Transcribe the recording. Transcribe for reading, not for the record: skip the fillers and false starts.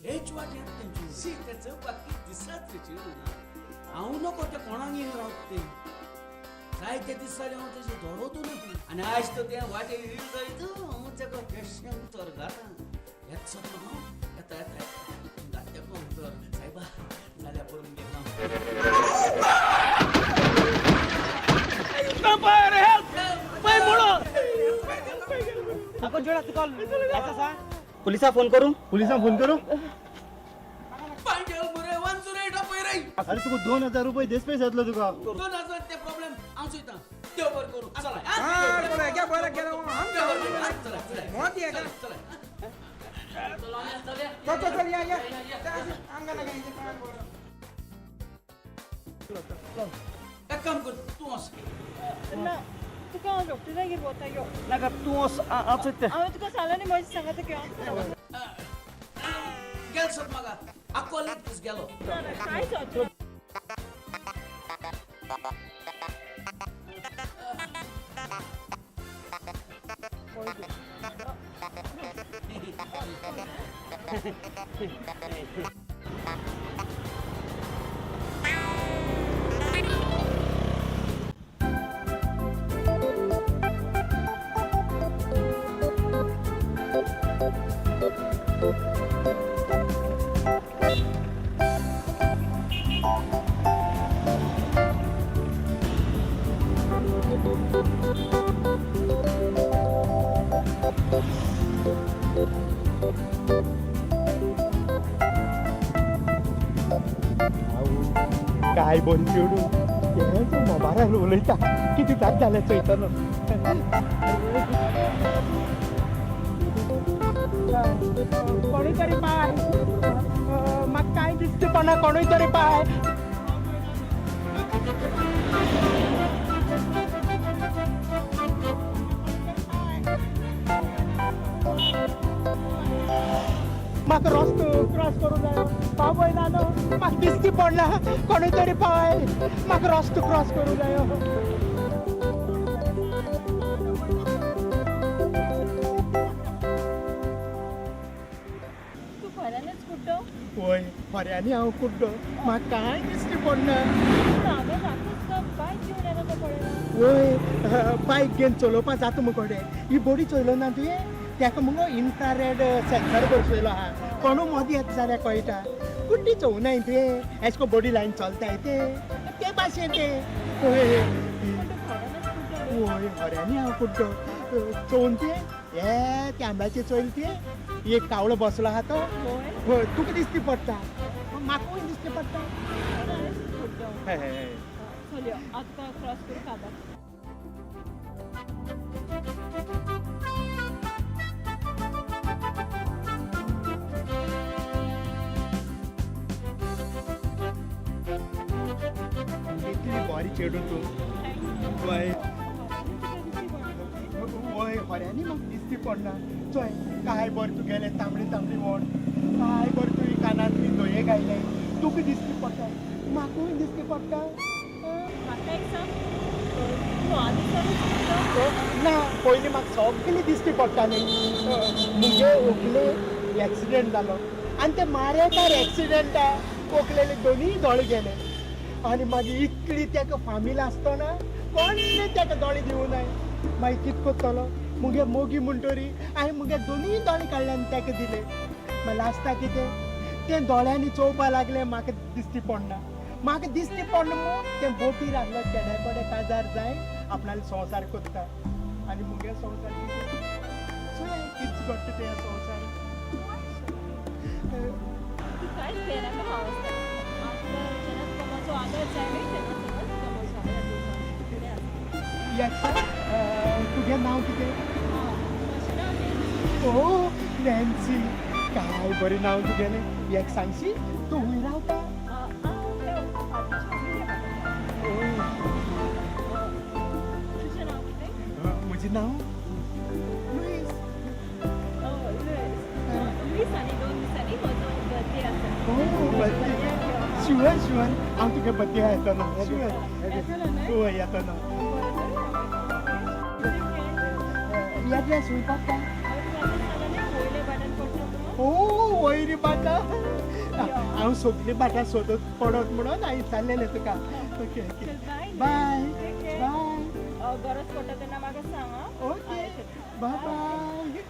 हेच वाट येता तेंची. शी, ते चवपाक कित दिसत रे चेडूं. हांव नको ते कोणाक येवन रावता ते. जायते दीस जाले हांव तेजे दोडोतू न्हय. आनी आयज तर ते वाटे येयल जायत हांव तेका बेश्टें उतर घाता. येत सोदलो हांव. येता येता येता घात तेका उतर. सायबा जाल्यार पुरो मुगे काम. पुलिसा फोन करू. पुलिसांक फोन करू. पांय मरे 108 आपय रे. अरे तुका 2000 रुपये देस पैसे जातलो तुका. 2000 ते प्रॉब्लेम हांव चोयता. देव बरें करूं. चला. हा, बरं, घ्या, बरं केलं. देव बरें करूं. चला चला. मोती आहे का? चला. चल चल चल, या या. आमकां नाका हेजें काम बरं. एक काम कर, तूं वच. ना, तुका हांव डॉक्टरागेर वता, यो. नाका, तूं वच, हांव चोयता. हांवें तुका सांगलें न्ही, म्हजें सांगात घेवन. गेल सर म्हाका आक्को एक दीस गेलो. ना ना, कांय जावचें ना. काय बरी चेडूं तें मोबायलार उलयता. कितें जात जालें चोयतलो. कोणूय तरी पाय, म्हाका कांय दिसता पडना. कोणूय तरी पाय. म्हाका रस्तो क्रॉस करूं जायो. बाबय नानो, म्हाका दिसती पडना. कोणूय तरी पाय, म्हाका रस्तो क्रॉस करूं जायो. तूं खऱ्यांनीच कुड्डो? वय, खऱ्यांनी हांव कुड्डो. म्हाका कांय दिसती पडना. पूण हांवें रातूच तुका बायक घेवन येता तो पळयला. वय, बायक घेवन चलोवपा जाता मुकोडे. ही बॉडी चोयलो ना तुवें? तेका मुगो इन्फ्रारेड सेन्सर बसयलो आहा. कोणू मदीं येता जाल्यार कळटा. कुड्डी चोवनाय तुवें, एशको बॉडी लायन चलताय ते ते भाशेन ते. वय. पूण तूं खऱ्यांनीच कुड्डो न्हय? वय, खऱ्यांनी हांव कुड्डो. चोवन तुवें हे ते आंब्याचेर चोयल तुवें, एक कावळो बसलो आहा तो. वय. हय, तुका दिसती पडटा, म्हाकूय दिसती पडटा. खऱ्यांनीच कुड्डो. हय हय. चल यो, हांव तुका क्रॉस करूं काबार. इतली बरी चेडूं तूं. वय. वय, खऱ्यांनी म्हाका दिसती पडना. चोय काय बरें तुगेलें तांबडी तांबडी वोंट. काय बरें तुवें कानांतली दोये घायले. तुका दिसती पडटा, म्हाकूय दिसती पडटा. म्हाका एक सांग, तूं आदी सावनूच कुड्डो? ना, पयलीं म्हाका सगळें दिसती पडटालें. मुगे व्हंकले एक्सिडेंट जालो आनी ते मारेकार एक्सिडेंटा व्हंकलेले दोनूय दोळे गेले. आनी मागीर इतली तेका फामील आसतना कोण्ण तेका दोळे दिवनाय. मागीर कितें करतलो? मुगे मोगी म्हणटरी हांवें मुगे दोनूय दोळे काडले आनी तेका दिले. मागीर लास्टाक कितें, तें दोळ्यांनी चोवपा लागलें, म्हाका दिसती पडना. म्हाका दिसती पडना म्हूण तें बोटीर आहलो केड्या कडेन काजार जाय आपणाले संवसार करता. आनी मुगे संवसार कितें, चोया कितें घडटा तें संवसार. तूं कांयच भियेनाका, हांव आसता. हांव तुका जेन्ना तुका म्हजो आदार जाय न्हय, तेन्ना सदांच तुका म्हजो आदार दिवपाक फुडें आसता. येता. तुगें नांव कितें? म्हजें नांव नॅन्सी. ओ नॅन्सी, काय बरें नांव तुगेलें. एक सांगशी, तूं खंय रावता? हांव त्या फाटीच्या मम्मील्या वाटेन. तुजें नांव कितें? म्हजें नांव लुईस. लुईस. लुईस, आनी 2 दिसांनी म्हजो बर्थडे आसा. ओ बर्थडे? शुअर शुअर, हांव तुगे बर्थडे येतलो. शुअर. येतलो न्हय? हय, येतलो. बरें तर. एड्रेस खंय पडटा? हांवें तुका आतां सांगलें न्हय, वयल्या वाटेन पडटा. ओ वयर बाटा. हांव सगळीं बाटा सोदत पडत म्हणून हांवें विचारलेलें तुका. ओके ओके चल, बाय. बाय. Take care. बाय. गरज पडटा तेन्ना म्हाका सांग आं. Okay, bye bye.